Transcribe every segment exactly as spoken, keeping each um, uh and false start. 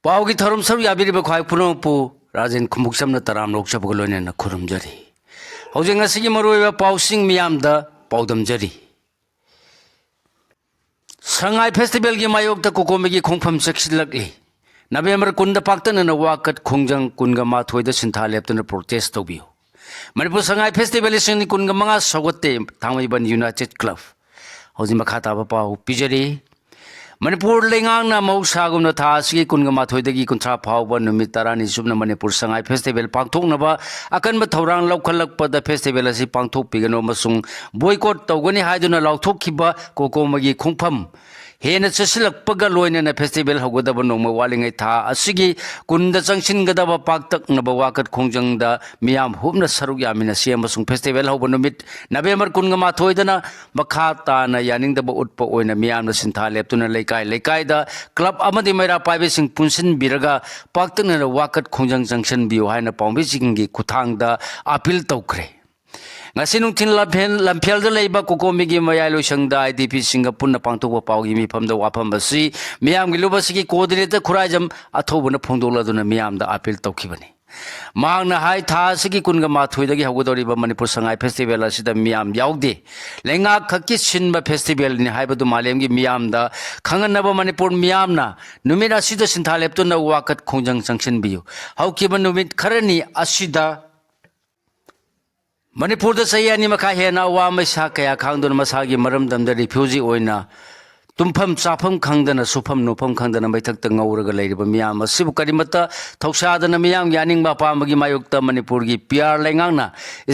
ꯄꯥꯎꯒꯤ ꯊꯧꯔꯝ ꯁꯔꯨꯛ ꯌꯥꯕꯤꯔꯤꯕ ꯈ꯭ꯋꯥꯏ ꯄꯨꯝꯅꯃꯛꯄꯨ ꯔꯥꯖꯦꯟ ꯈꯨꯝꯕꯨꯛꯆꯝꯅ ꯇꯔꯥꯝꯅ ꯑꯣꯛꯆꯕꯒ ꯂꯣꯏꯅꯅ ꯈꯨꯔꯨꯝꯖꯔꯤ꯫ ꯍꯧꯖꯤꯛ ꯉꯁꯤꯒꯤ ꯃꯔꯨꯑꯣꯏꯕ ꯄꯥꯎꯁꯤꯡ ꯃꯤꯌꯥꯝꯗ ꯄꯥꯎꯗꯝꯖꯔꯤ꯫ ꯁꯉꯥꯏ ꯐꯦꯁꯇꯤꯚꯦꯜꯒꯤ ꯃꯥꯌꯣꯛꯇ ꯀꯣꯀꯣꯃꯤꯒꯤ ꯈꯣꯡꯐꯝ ꯆꯦꯛꯁꯤꯜꯂꯛꯂꯤ꯫ ꯅꯕꯦꯝꯕꯔ ꯀꯨꯟꯗ ꯄꯥꯛꯇꯛꯅꯅ ꯋꯥꯀꯠ ꯈꯣꯡꯖꯪ, ꯀꯨꯟꯒ ꯃꯥꯊꯣꯏꯗ ꯁꯤꯟꯊꯥ ꯂꯦꯞꯇꯨꯅ ꯄ꯭ꯔꯣꯇꯦꯁ ꯇꯧꯕꯤꯌꯨ꯫ ꯃꯅꯤꯄꯨꯔ ꯁꯉꯥꯏ ꯐꯦꯁꯇꯤꯚꯦꯜ ꯂꯤꯁꯤꯡ ꯑꯅꯤ ꯀꯨꯟꯒ ꯃꯉꯥ ꯁꯧꯒꯠꯇꯦ, ꯊꯥꯡꯃꯩꯕꯟ ꯌꯨꯅꯥꯏꯇꯦꯠ ꯀ꯭ꯂꯕ꯫ ꯍꯧꯖꯤꯛ ꯃꯈꯥ ꯇꯥꯕ ꯄꯥꯎ ꯄꯤꯖꯔꯤ꯫ ꯃꯅꯤꯄꯨꯔ ꯂꯩꯉꯥꯛꯅ ꯃꯍꯧꯁꯥꯒꯨꯝꯅ ꯊꯥ ꯑꯁꯤꯒꯤ ꯀꯨꯟꯒ ꯃꯥꯊꯣꯏꯗꯒꯤ ꯀꯨꯟꯊ꯭ꯔꯥ ꯐꯥꯎꯕ ꯅꯨꯃꯤꯠ ꯇꯔꯥꯅꯤ ꯆꯨꯞꯅ ꯃꯅꯤꯄꯨꯔ ꯁꯉꯥꯏ ꯐꯦꯁꯇꯤꯚꯦꯜ ꯄꯥꯡꯊꯣꯛꯅꯕ ꯑꯀꯟꯕ ꯊꯧꯔꯥꯡ ꯂꯧꯈꯠꯂꯛꯄꯗ ꯐꯦꯁꯇꯤꯚꯦꯜ ꯑꯁꯤ ꯄꯥꯡꯊꯣꯛꯄꯤꯒꯅꯨ ꯑꯃꯁꯨꯡ ꯕꯣꯏꯀꯣꯠ ꯇꯧꯒꯅꯤ ꯍꯥꯏꯗꯨꯅ ꯂꯥꯎꯊꯣꯛꯈꯤꯕ ꯀꯣꯀꯣꯃꯒꯤ ꯈꯣꯡꯐꯝ ꯍꯦꯟꯅ ꯆꯦꯠꯁꯤꯜꯂꯛꯄꯒ ꯂꯣꯏꯅꯅ ꯐꯦꯁꯇꯤꯚꯦꯜ ꯍꯧꯒꯗꯕ ꯅꯣꯡꯃ ꯋꯥꯠꯂꯤꯉꯩ ꯊꯥ ꯑꯁꯤꯒꯤ ꯀꯨꯟꯗ ꯆꯪꯁꯤꯟꯒꯗꯕ ꯄꯥꯛꯇꯛꯅꯕ ꯋꯥꯀꯠ ꯈꯣꯡꯖꯪꯗ ꯃꯤꯌꯥꯝ ꯍꯨꯞꯅ ꯁꯔꯨꯛ ꯌꯥꯃꯤꯟꯅꯁꯤ ꯑꯃꯁꯨꯡ ꯐꯦꯁꯇꯤꯚꯦꯜ ꯍꯧꯕ ꯅꯨꯃꯤꯠ ꯅꯕꯦꯝꯕꯔ ꯀꯨꯟꯒ ꯃꯥꯊꯣꯏꯗꯅ ꯃꯈꯥ ꯇꯥꯅ ꯌꯥꯅꯤꯡꯗꯕ ꯎꯠꯄ ꯑꯣꯏꯅ ꯃꯤꯌꯥꯝꯅ ꯁꯤꯟꯊꯥ ꯂꯦꯞꯇꯨꯅ ꯂꯩꯀꯥꯏ ꯂꯩꯀꯥꯏꯗ ꯀ꯭ꯂꯕ ꯑꯃꯗꯤ ꯃꯩꯔꯥ ꯄꯥꯏꯕꯤꯁꯤꯡ ꯄꯨꯟꯁꯤꯟꯕꯤꯔꯒ ꯄꯥꯛꯇꯛꯅꯅ ꯋꯥꯀꯠ ꯈꯣꯡꯖꯪ ꯆꯪꯁꯤꯟꯕꯤꯌꯨ ꯍꯥꯏꯅ ꯄꯥꯎꯃꯤꯁꯤꯡꯒꯤ ꯈꯨꯠꯊꯥꯡꯗ ꯑꯥꯄꯤꯜ ꯇꯧꯈ꯭ꯔꯦ꯫ ꯉꯁꯤ ꯅꯨꯡꯊꯤꯜ ꯂꯝꯐꯦꯜ-, ꯂꯝꯐꯦꯜꯗ ꯂꯩꯕ ꯀꯣꯀꯣꯃꯤꯒꯤ ꯃꯌꯥꯏ ꯂꯣꯏꯁꯪꯗ ꯑꯥꯏ ꯗꯤ ꯄꯤꯁꯤꯡꯒ ꯄꯨꯟꯅ ꯄꯥꯡꯊꯣꯛꯄ ꯄꯥꯎꯒꯤ ꯃꯤꯐꯝꯗ ꯋꯥꯐꯝ ꯑꯁꯤ ꯃꯤꯌꯥꯝꯒꯤ ꯂꯨꯞ ꯑꯁꯤꯒꯤ ꯀꯣꯑꯣꯔꯗꯤꯅꯦꯇꯔ ꯈꯨꯔꯥꯏꯖꯝ ꯑꯊꯧꯕꯅ ꯐꯣꯡꯗꯣꯛꯂꯗꯨꯅ ꯃꯤꯌꯥꯝꯗ ꯑꯥꯄꯤꯜ ꯇꯧꯈꯤꯕꯅꯤ꯫ ꯃꯍꯥꯛꯅ ꯍꯥꯏ, ꯊꯥ ꯑꯁꯤꯒꯤ ꯀꯨꯟꯒ ꯃꯥꯊꯣꯏꯗꯒꯤ ꯍꯧꯒꯗꯧꯔꯤꯕ ꯃꯅꯤꯄꯨꯔ ꯁꯉꯥꯏ ꯐꯦꯁꯇꯤꯚꯦꯜ ꯑꯁꯤꯗ ꯃꯤꯌꯥꯝ ꯌꯥꯎꯗꯦ꯫ ꯂꯩꯉꯥꯛ ꯈꯛꯀꯤ ꯁꯤꯟꯕ ꯐꯦꯁꯇꯤꯚꯦꯜꯅꯤ ꯍꯥꯏꯕꯗꯨ ꯃꯥꯂꯦꯝꯒꯤ ꯃꯤꯌꯥꯝꯗ ꯈꯪꯍꯟꯅꯕ ꯃꯅꯤꯄꯨꯔ ꯃꯤꯌꯥꯝꯅ ꯅꯨꯃꯤꯠ ꯑꯁꯤꯗ ꯁꯤꯟꯊꯥ ꯂꯦꯞꯇꯨꯅ ꯋꯥꯀꯠ ꯈꯣꯡꯖꯪ ꯆꯪꯁꯤꯟꯕꯤꯌꯨ꯫ ꯍꯧꯈꯤꯕ ꯅꯨꯃꯤꯠ ꯈꯔꯅꯤ ꯑꯁꯤꯗ ꯃꯅꯤꯄꯨꯔꯗ ꯆꯍꯤ ꯑꯅꯤ ꯃꯈꯥꯏ ꯍꯦꯟꯅ ꯑꯋꯥ ꯃꯩꯁꯥ ꯀꯌꯥ ꯈꯥꯡꯗꯨꯅ ꯃꯁꯥꯒꯤ ꯃꯔꯝꯗꯝꯗ ꯔꯤꯐ꯭ꯌꯨꯖꯤ ꯑꯣꯏꯅ ꯇꯨꯝꯐꯝ ꯆꯥꯐꯝ ꯈꯪꯗꯅ, ꯁꯨꯐꯝ ꯅꯣꯝꯐꯝ ꯈꯪꯗꯅ ꯃꯩꯊꯛꯇ ꯉꯧꯔꯒ ꯂꯩꯔꯤꯕ ꯃꯤꯌꯥꯝ ꯑꯁꯤꯕꯨ ꯀꯔꯤꯃꯠꯇ ꯊꯧꯁꯥꯗꯅ ꯃꯤꯌꯥꯝꯒꯤ ꯑꯅꯤꯡꯕ ꯑꯄꯥꯝꯕꯒꯤ ꯃꯥꯌꯣꯛꯇ ꯃꯅꯤꯄꯨꯔꯒꯤ ꯄꯤ ꯑꯥꯔ ꯂꯩꯉꯥꯛꯅ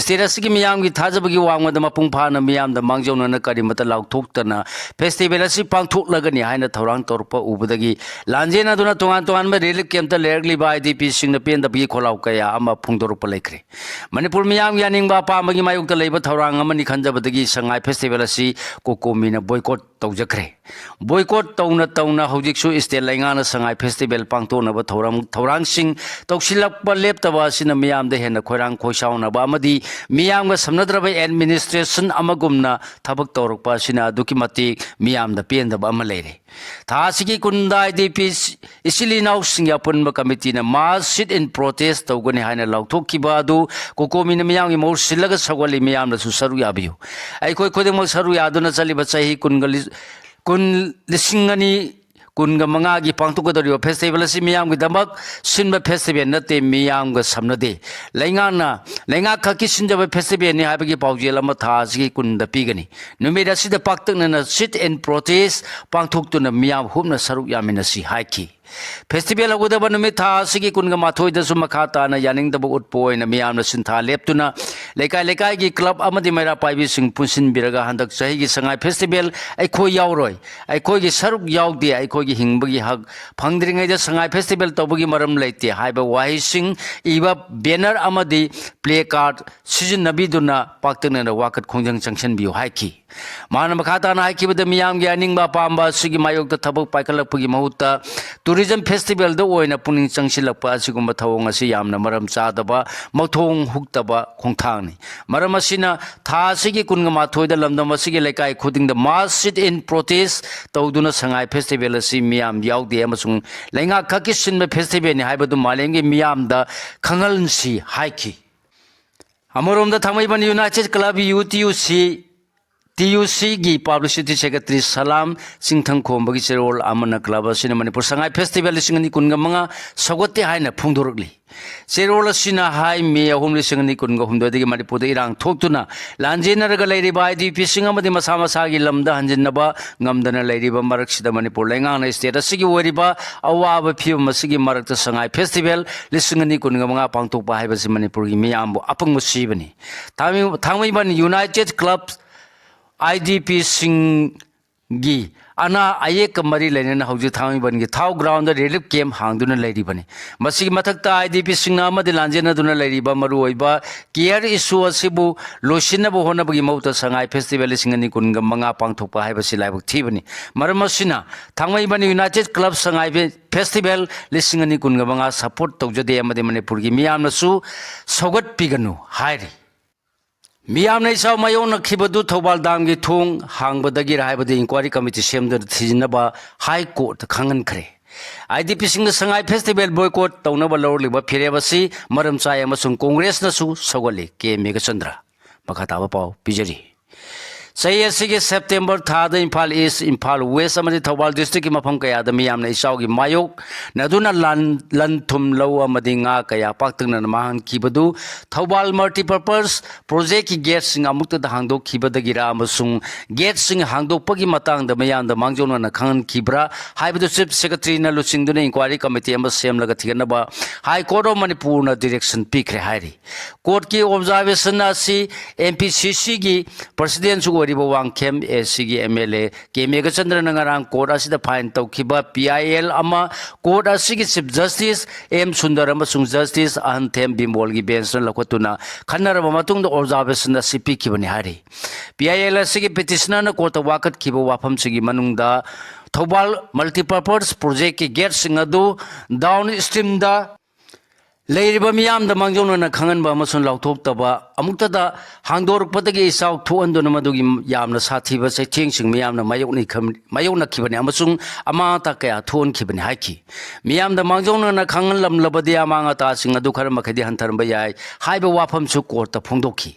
ꯁ꯭ꯇꯦꯠ ꯑꯁꯤꯒꯤ ꯃꯤꯌꯥꯝꯒꯤ ꯊꯥꯖꯕꯒꯤ ꯋꯥꯡꯃꯗ ꯃꯄꯨꯡ ꯐꯥꯅ ꯃꯤꯌꯥꯝꯗ ꯃꯥꯡꯖꯧꯅꯅ ꯀꯔꯤꯃꯠꯇ ꯂꯥꯎꯊꯣꯛꯇꯅ ꯐꯦꯁꯇꯤꯚꯦꯜ ꯑꯁꯤ ꯄꯥꯡꯊꯣꯛꯂꯒꯅꯤ ꯍꯥꯏꯅ ꯊꯧꯔꯥꯡ ꯇꯧꯔꯛꯄ ꯎꯕꯗꯒꯤ ꯂꯥꯟꯖꯦꯟꯅꯗꯨꯅ ꯇꯣꯉꯥꯟ ꯇꯣꯉꯥꯟꯕ ꯔꯤꯂꯤꯐ ꯀꯦꯝꯞꯇ ꯂꯩꯔꯛꯂꯤꯕ ꯑꯥꯏ ꯗꯤ ꯄꯤꯁꯤꯡꯅ ꯄꯦꯟꯗꯕꯒꯤ ꯈꯣꯜꯂꯥꯎ ꯀꯌꯥ ꯑꯃ ꯐꯣꯡꯗꯣꯔꯛꯄ ꯂꯩꯈ꯭ꯔꯦ꯫ ꯃꯅꯤꯄꯨꯔ ꯃꯤꯌꯥꯝꯒꯤ ꯑꯅꯤꯡꯕ ꯑꯄꯥꯝꯕꯒꯤ ꯃꯥꯌꯣꯛꯇ ꯂꯩꯕ ꯊꯧꯔꯥꯡ ꯑꯃꯅꯤ ꯈꯟꯖꯕꯗꯒꯤ ꯁꯉꯥꯏ ꯐꯦꯁꯇꯤꯚꯦꯜ ꯑꯁꯤ ꯀꯣꯀꯣꯃꯤꯅ ꯕꯣꯏꯀꯣꯠ ꯇꯧꯖꯈ꯭ꯔꯦ꯫ Boycott ꯇꯧꯅ ꯇꯧꯅ ꯍꯧꯖꯤꯛꯁꯨ state ꯂꯩꯉꯥꯛꯅ ꯁꯉꯥꯏ festival ꯄꯥꯡꯊꯣꯛꯅꯕ ꯊꯧꯔꯝ, ꯊꯧꯔꯥꯡꯁꯤꯡ ꯇꯧꯁꯤꯜꯂꯛꯄ ꯂꯦꯞꯇꯕ ꯑꯁꯤꯅ ꯃꯤꯌꯥꯝꯗ ꯍꯦꯟꯅ ꯈꯣꯏꯔꯥꯡ ꯈꯣꯏꯁꯥꯎꯅꯕ ꯑꯃꯗꯤ ꯃꯤꯌꯥꯝꯒ ꯁꯝꯅꯗ꯭ꯔꯕ administration ꯑꯃꯒꯨꯝꯅ ꯊꯕꯛ ꯇꯧꯔꯛꯄ ꯑꯁꯤꯅ ꯑꯗꯨꯛꯀꯤ ꯃꯇꯤꯛ ꯃꯤꯌꯥꯝꯗ ꯄꯦꯟꯗꯕ ꯑꯃ ꯂꯩꯔꯦ꯫ ꯊꯥ ꯑꯁꯤꯒꯤ ꯀꯨꯟꯗ IDP ꯏꯆꯤꯜ ꯏꯅꯥꯎꯁꯤꯡꯒꯤ ꯑꯄꯨꯟꯕ committeeꯅ mass sit-in protest ꯇꯧꯒꯅꯤ ꯍꯥꯏꯅ ꯂꯥꯎꯊꯣꯛꯈꯤꯕ ꯑꯗꯨ COCOMIꯅ ꯃꯤꯌꯥꯝꯒꯤ ꯃꯍꯨꯠ ꯁꯤꯜꯂꯒ ꯁꯧꯒꯠꯂꯤ꯫ ꯃꯤꯌꯥꯝꯅꯁꯨ ꯁꯔꯨꯛ ꯌꯥꯕꯤꯌꯨ꯫ ꯑꯩꯈꯣꯏ ꯈꯨꯗꯤꯡꯃꯛ ꯁꯔꯨꯛ ꯌꯥꯗꯨꯅ ꯆꯠꯂꯤꯕ ꯆꯍꯤ ꯀꯨꯟꯒ ꯂꯤ-, ꯀꯨꯟ, ꯂꯤꯁꯤꯡ ꯑꯅꯤ ꯀꯨꯟꯒ ꯃꯉꯥꯒꯤ ꯄꯥꯡꯊꯣꯛꯀꯗꯧꯔꯤꯕ festival ꯑꯁꯤ ꯃꯤꯌꯥꯝꯒꯤꯗꯃꯛ ꯁꯤꯟꯕ festival ꯅꯠꯇꯦ, ꯃꯤꯌꯥꯝꯒ ꯁꯝꯅꯗꯦ꯫ ꯂꯩꯉꯥꯛꯅ, ꯂꯩꯉꯥꯛ ꯈꯛꯀꯤ ꯁꯤꯟꯖꯕ festivalꯅꯤ ꯍꯥꯏꯕꯒꯤ ꯄꯥꯎꯖꯦꯜ ꯑꯃ ꯊꯥ ꯑꯁꯤꯒꯤ ꯀꯨꯟꯗ ꯄꯤꯒꯅꯤ꯫ ꯅꯨꯃꯤꯠ ꯑꯁꯤꯗ ꯄꯥꯛꯇꯛꯅꯅ sit-in protest ꯄꯥꯡꯊꯣꯛꯇꯨꯅ ꯃꯤꯌꯥꯝ ꯍꯨꯞꯅ ꯁꯔꯨꯛ ꯌꯥꯃꯤꯟꯅꯁꯤ ꯍꯥꯏꯈꯤ꯫ Festival ꯍꯧꯒꯗꯕ ꯅꯨꯃꯤꯠ ꯊꯥ ꯑꯁꯤꯒꯤ ꯀꯨꯟꯒ ꯃꯥꯊꯣꯏꯗꯁꯨ ꯃꯈꯥ ꯇꯥꯅ ꯌꯥꯅꯤꯡꯗꯕ ꯎꯠꯄ ꯑꯣꯏꯅ ꯃꯤꯌꯥꯝꯅ ꯁꯤꯟꯊꯥ ꯂꯦꯞꯇꯨꯅ ꯂꯩꯀꯥꯏ ꯂꯩꯀꯥꯏꯒꯤ club ꯑꯃꯗꯤ ꯃꯩꯔꯥ ꯄꯥꯏꯕꯤꯁꯤꯡ ꯄꯨꯟꯁꯤꯟꯕꯤꯔꯒ ꯍꯟꯗꯛ ꯆꯍꯤꯒꯤ ꯁꯉꯥꯏ festival ꯑꯩꯈꯣꯏ ꯌꯥꯎꯔꯣꯏ, ꯑꯩꯈꯣꯏꯒꯤ ꯁꯔꯨꯛ ꯌꯥꯎꯗꯦ, ꯑꯩꯈꯣꯏꯒꯤ ꯍꯤꯡꯕꯒꯤ ꯍꯛ ꯐꯪꯗ꯭ꯔꯤꯉꯩꯗ ꯁꯉꯥꯏ festival ꯇꯧꯕꯒꯤ ꯃꯔꯝ ꯂꯩꯇꯦ ꯍꯥꯏꯕ ꯋꯥꯍꯩꯁꯤꯡ ꯏꯕ banner ꯑꯃꯗꯤ placard ꯁꯤꯖꯤꯟꯅꯕꯤꯗꯨꯅ ꯄꯥꯛꯇꯛꯅꯅ ꯋꯥꯀꯠ ꯈꯣꯡꯖꯪ ꯆꯪꯁꯤꯟꯕꯤꯌꯨ ꯍꯥꯏꯈꯤ꯫ ꯃꯍꯥꯛꯅ ꯃꯈꯥ ꯇꯥꯅ ꯍꯥꯏꯈꯤꯕꯗ, ꯃꯤꯌꯥꯝꯒꯤ ꯑꯅꯤꯡꯕ ꯑꯄꯥꯝꯕ ꯑꯁꯤꯒꯤ ꯃꯥꯌꯣꯛꯇ ꯊꯕꯛ ꯄꯥꯏꯈꯠꯂꯛꯄꯒꯤ ꯃꯍꯨꯠꯇ tourism festivalꯗ ꯑꯣꯏꯅ ꯄꯨꯛꯅꯤꯡ ꯆꯪꯁꯤꯜꯂꯛꯄ ꯑꯁꯤꯒꯨꯝꯕ ꯊꯧꯑꯣꯡ ꯑꯁꯤ ꯌꯥꯝꯅ ꯃꯔꯝ ꯆꯥꯗꯕ, ꯃꯊꯣꯡ ꯍꯨꯛꯇꯕ ꯈꯣꯡꯊꯥꯡꯅꯤ꯫ ꯃꯔꯝ ꯑꯁꯤꯅ ꯊꯥ ꯑꯁꯤꯒꯤ ꯀꯨꯟꯒ ꯃꯥꯊꯣꯏꯗ ꯂꯝꯗꯝ ꯑꯁꯤꯒꯤ ꯂꯩꯀꯥꯏ ꯈꯨꯗꯤꯡꯗ mass sit-in protest ꯇꯧꯗꯨꯅ ꯁꯉꯥꯏ festival ꯑꯁꯤ ꯃꯤꯌꯥꯝ ꯌꯥꯎꯗꯦ ꯑꯃꯁꯨꯡ ꯂꯩꯉꯥꯛ ꯈꯛꯀꯤ ꯁꯤꯟꯕ festivalꯅꯤ ꯍꯥꯏꯕꯗꯨ ꯃꯥꯂꯦꯝꯒꯤ ꯃꯤꯌꯥꯝꯗ ꯈꯪꯍꯟꯁꯤ ꯍꯥꯏꯈꯤ꯫ ꯑꯃꯔꯣꯝꯗ ꯊꯥꯡꯃꯩꯕꯟ United Club UTUC, TUCꯒꯤ publicity secretary ꯁꯂꯥꯝ ꯆꯤꯡꯊꯪꯈꯣꯝꯕꯒꯤ ꯆꯦꯔꯣꯜ ꯑꯃꯅ club ꯑꯁꯤꯅ ꯃꯅꯤꯄꯨꯔ ꯁꯉꯥꯏ festival ꯂꯤꯁꯤꯡ ꯑꯅꯤ ꯀꯨꯟꯒ ꯃꯉꯥ ꯁꯧꯒꯠꯇꯦ ꯍꯥꯏꯅ ꯐꯣꯡꯗꯣꯔꯛꯂꯤ꯫ ꯆꯦꯔꯣꯜ ꯑꯁꯤꯅ ꯍꯥꯏ, ꯃꯦ ꯑꯍꯨꯝ, ꯂꯤꯁꯤꯡ ꯑꯅꯤ ꯀꯨꯟꯒ ꯍꯨꯝꯗꯣꯏꯗꯒꯤ ꯃꯅꯤꯄꯨꯔꯗ ꯏꯔꯥꯡ ꯊꯣꯛꯇꯨꯅ ꯂꯥꯟꯖꯦꯟꯅꯔꯒ ꯂꯩꯔꯤꯕ IDPꯁꯤꯡ ꯑꯃꯗꯤ ꯃꯁꯥ ꯃꯁꯥꯒꯤ ꯂꯝꯗ ꯍꯟꯖꯤꯟꯅꯕ ꯉꯝꯗꯅ ꯂꯩꯔꯤꯕ ꯃꯔꯛꯁꯤꯗ ꯃꯅꯤꯄꯨꯔ ꯂꯩꯉꯥꯛꯅ state ꯑꯁꯤꯒꯤ ꯑꯣꯏꯔꯤꯕ ꯑꯋꯥꯕ ꯐꯤꯕꯝ ꯑꯁꯤꯒꯤ ꯃꯔꯛꯇ ꯁꯉꯥꯏ festival ꯂꯤꯁꯤꯡ ꯑꯅꯤ ꯀꯨꯟꯒ ꯃꯉꯥ ꯄꯥꯡꯊꯣꯛꯄ ꯍꯥꯏꯕꯁꯤ ꯃꯅꯤꯄꯨꯔꯒꯤ ꯃꯤꯌꯥꯝꯕꯨ ꯑꯄꯪꯕ ꯁꯤꯕꯅꯤ꯫ ꯊꯥꯡꯃꯩ-, ꯊꯥꯡꯃꯩꯕꯟ United Club IDPꯁꯤꯡꯒꯤ ꯑꯅꯥ ꯑꯌꯦꯛꯀ ꯃꯔꯤ ꯂꯩꯅꯅ ꯍꯧꯖꯤꯛ ꯊꯥꯡꯃꯩꯕꯟꯒꯤ ꯊꯥꯎ ꯒ꯭ꯔꯥꯎꯟꯗ ꯔꯤꯂꯤꯐ ꯀꯦꯝꯞ ꯍꯥꯡꯗꯨꯅ ꯂꯩꯔꯤꯕꯅꯤ꯫ ꯃꯁꯤꯒꯤ ꯃꯊꯛꯇ ꯑꯥꯏ ꯗꯤ ꯄꯤꯁꯤꯡꯅ ꯑꯃꯗꯤ ꯂꯥꯟꯖꯦꯟꯅꯗꯨꯅ ꯂꯩꯔꯤꯕ ꯃꯔꯨꯑꯣꯏꯕ ꯀꯤꯌꯔ ꯏꯁꯨ ꯑꯁꯤꯕꯨ ꯂꯣꯏꯁꯤꯟꯅꯕ ꯍꯣꯠꯅꯕꯒꯤ ꯃꯍꯨꯠꯇ ꯁꯉꯥꯏ ꯐꯦꯁꯇꯤꯚꯦꯜ ꯂꯤꯁꯤꯡ ꯑꯅꯤ ꯀꯨꯟꯒ ꯃꯉꯥ ꯄꯥꯡꯊꯣꯛꯄ ꯍꯥꯏꯕꯁꯤ ꯂꯥꯏꯕꯛ ꯊꯤꯕꯅꯤ꯫ ꯃꯔꯝ ꯑꯁꯤꯅ ꯊꯥꯡꯃꯩꯕꯟ ꯌꯨꯅꯥꯏꯇꯦꯗ ꯀ꯭ꯂꯕ ꯁꯉꯥꯏ ꯐꯦ-, ꯐꯦꯁꯇꯤꯚꯦꯜ ꯂꯤꯁꯤꯡ ꯑꯅꯤ ꯀꯨꯟꯒ ꯃꯉꯥ ꯁꯄꯣꯔꯠ ꯇꯧꯖꯗꯦ ꯑꯃꯗꯤ ꯃꯅꯤꯄꯨꯔꯒꯤ ꯃꯤꯌꯥꯝꯅꯁꯨ ꯁꯧꯒꯠꯄꯤꯒꯅꯨ ꯍꯥꯏꯔꯤ꯫ ꯃꯤꯌꯥꯝꯅ ꯏꯆꯥꯎ ꯃꯥꯌꯣꯛꯅꯈꯤꯕꯗꯨ ꯊꯧꯕꯥꯜ ꯗꯥꯝꯒꯤ ꯊꯣꯡ ꯍꯥꯡꯕꯗꯒꯤꯔ ꯍꯥꯏꯕꯗꯨ ꯏꯟꯀ꯭ꯋꯥꯏꯔꯤ ꯀꯃꯤꯇꯤ ꯁꯦꯝꯗꯨꯅ ꯊꯤꯖꯤꯟꯅꯕ ꯍꯥꯏ ꯀꯣꯔꯠꯇ ꯈꯪꯍꯟꯈ꯭ꯔꯦ꯫ I D ꯄꯤꯁꯤꯡꯅ Sangai festival boycott ꯇꯧꯅꯕ ꯂꯧꯔꯤꯕ ꯐꯤꯔꯦꯞ ꯑꯁꯤ ꯃꯔꯝ ꯆꯥꯏ ꯑꯃꯁꯨꯡ ꯀꯣꯡꯒ꯭ꯔꯦꯁꯅꯁꯨ ꯁꯧꯒꯠꯂꯤ꯫ ꯀꯦ ꯃꯦꯘꯆꯟꯗ꯭ꯔ꯫ ꯃꯈꯥ ꯇꯥꯕ ꯄꯥꯎ ꯄꯤꯖꯔꯤ꯫ ꯆꯍꯤ ꯑꯁꯤꯒꯤ ꯁꯦꯞꯇꯦꯝꯕꯔ ꯊꯥꯗ ꯏꯝꯐꯥꯜ ꯏꯁ, ꯏꯝꯐꯥꯜ ꯋꯦꯁ ꯑꯃꯗꯤ ꯊꯧꯕꯥꯜ ꯗꯤꯁꯇ꯭ꯔꯤꯛꯀꯤ ꯃꯐꯝ ꯀꯌꯥꯗ ꯃꯤꯌꯥꯝꯅ ꯏꯆꯥꯎꯒꯤ ꯃꯥꯌꯣꯛꯅꯗꯨꯅ ꯂꯥꯟ-, ꯂꯟ ꯊꯨꯝ, ꯂꯧ ꯑꯃꯗꯤ ꯉꯥ ꯀꯌꯥ ꯄꯥꯛꯇꯛꯅꯅ ꯃꯥꯡꯍꯟꯈꯤꯕꯗꯨ ꯊꯧꯕꯥꯜ ꯃꯜꯇꯤꯄꯔꯄꯁ ꯄ꯭ꯔꯣꯖꯦꯛꯀꯤ ꯒꯦꯠꯁꯤꯡ ꯑꯃꯨꯛꯇꯗ ꯍꯥꯡꯗꯣꯛꯈꯤꯕꯗꯒꯤꯔ ꯑꯃꯁꯨꯡ ꯒꯦꯠꯁꯤꯡ ꯍꯥꯡꯗꯣꯛꯄꯒꯤ ꯃꯇꯥꯡꯗ ꯃꯤꯌꯥꯝꯗ ꯃꯥꯡꯖꯧꯅꯅ ꯈꯪꯍꯟꯈꯤꯕ꯭ꯔꯥ ꯍꯥꯏꯕꯗꯨ ꯆꯤꯐ ꯁꯦꯀ꯭ꯔꯦꯇꯔꯤꯅ ꯂꯨꯆꯤꯡꯗꯨꯅ ꯏꯟꯀ꯭ꯋꯥꯏꯔꯤ ꯀꯃꯤꯇꯤ ꯑꯃ ꯁꯦꯝꯂꯒ ꯊꯤꯒꯠꯅꯕ ꯍꯥꯏ ꯀꯣꯔꯠ ꯑꯣꯐ ꯃꯅꯤꯄꯨꯔꯅ ꯗꯤꯔꯦꯛꯁꯟ ꯄꯤꯈ꯭ꯔꯦ ꯍꯥꯏꯔꯤ꯫ ꯀꯣꯔꯠꯀꯤ ꯑꯣꯕꯖꯥꯔꯕꯦꯁꯟ ꯑꯁꯤ ꯑꯦꯝ ꯄꯤ ꯁꯤ ꯁꯤꯒꯤ ꯄ꯭ꯔꯁꯤꯗꯦꯟꯁꯨ ꯑꯣꯏꯔꯤꯕ ꯋꯥꯡꯈꯦꯝ ꯑꯦ ꯁꯤꯒꯤ ꯑꯦꯝ ꯑꯦꯜ ꯑꯦ ꯀꯦ ꯃꯦꯘꯆꯟꯗ꯭ꯔꯅ ꯉꯔꯥꯡ ꯀꯣꯔꯠ ꯑꯁꯤꯗ ꯐꯥꯏꯜ ꯇꯧꯈꯤꯕ ꯄꯤ ꯑꯥꯏ ꯑꯦꯜ ꯑꯃ ꯀꯣꯔꯠ ꯑꯁꯤꯒꯤ ꯆꯤꯐ ꯖꯁꯇꯤꯁ ꯑꯦꯝ ꯁꯨꯟꯗꯔ ꯑꯃꯁꯨꯡ ꯖꯁꯇꯤꯁ ꯑꯍꯟꯊꯦꯝ ꯕꯤꯃꯣꯜꯒꯤ ꯕꯦꯟꯁꯅ ꯂꯧꯈꯠꯇꯨꯅ ꯈꯟꯅꯔꯕ ꯃꯇꯨꯡꯗ ꯑꯣꯕꯖꯥꯔꯕꯦꯁꯟ ꯑꯁꯤ ꯄꯤꯈꯤꯕꯅꯤ ꯍꯥꯏꯔꯤ꯫ ꯄꯤ ꯑꯥꯏ ꯑꯦꯜ ꯑꯁꯤꯒꯤ ꯄꯤꯇꯤꯁꯅꯔꯅ ꯀꯣꯔꯠꯇ ꯋꯥꯀꯠꯈꯤꯕ ꯋꯥꯐꯝꯁꯤꯡꯒꯤ ꯃꯅꯨꯡꯗ ꯊꯧꯕꯥꯜ ꯃꯜꯇꯤꯄꯔꯄꯁ ꯄ꯭ꯔꯣꯖꯦꯛꯀꯤ ꯒꯦꯠꯁꯤꯡ ꯑꯗꯨ ꯗꯥꯎꯟ ꯁ꯭ꯇ꯭ꯔꯤꯝꯗ ꯂꯩꯔꯤꯕ ꯃꯤꯌꯥꯝꯗ ꯃꯥꯡꯖꯧꯅꯅ ꯈꯪꯍꯟꯕ ꯑꯃꯁꯨꯡ ꯂꯥꯎꯊꯣꯛꯇꯕ, ꯑꯃꯨꯛꯇꯗ ꯍꯥꯡꯗꯣꯔꯛꯄꯗꯒꯤ ꯏꯆꯥꯎ ꯊꯣꯛꯍꯟꯗꯨꯅ ꯃꯗꯨꯒꯤ ꯌꯥꯝꯅ ꯁꯥꯊꯤꯕ ꯆꯩꯊꯦꯡꯁꯤꯡ ꯃꯤꯌꯥꯝꯅ ꯃꯥꯌꯣꯛꯅꯈ-, ꯃꯥꯌꯣꯛꯅꯈꯤꯕꯅꯤ ꯑꯃꯁꯨꯡ ꯑꯃꯥꯡ ꯑꯇꯥ ꯀꯌꯥ ꯊꯣꯛꯍꯟꯈꯤꯕꯅꯤ ꯍꯥꯏꯈꯤ꯫ ꯃꯤꯌꯥꯝꯗ ꯃꯥꯡꯖꯧꯅꯅ ꯈꯪꯍꯜꯂꯝꯂꯕꯗꯤ ꯑꯃꯥꯡ ꯑꯇꯥꯁꯤꯡ ꯑꯗꯨ ꯈꯔ ꯃꯈꯩꯗꯤ ꯍꯟꯊꯔꯝꯕ ꯌꯥꯏ ꯍꯥꯏꯕ ꯋꯥꯐꯝꯁꯨ ꯀꯣꯔꯠꯇ ꯐꯣꯡꯗꯣꯛꯈꯤ꯫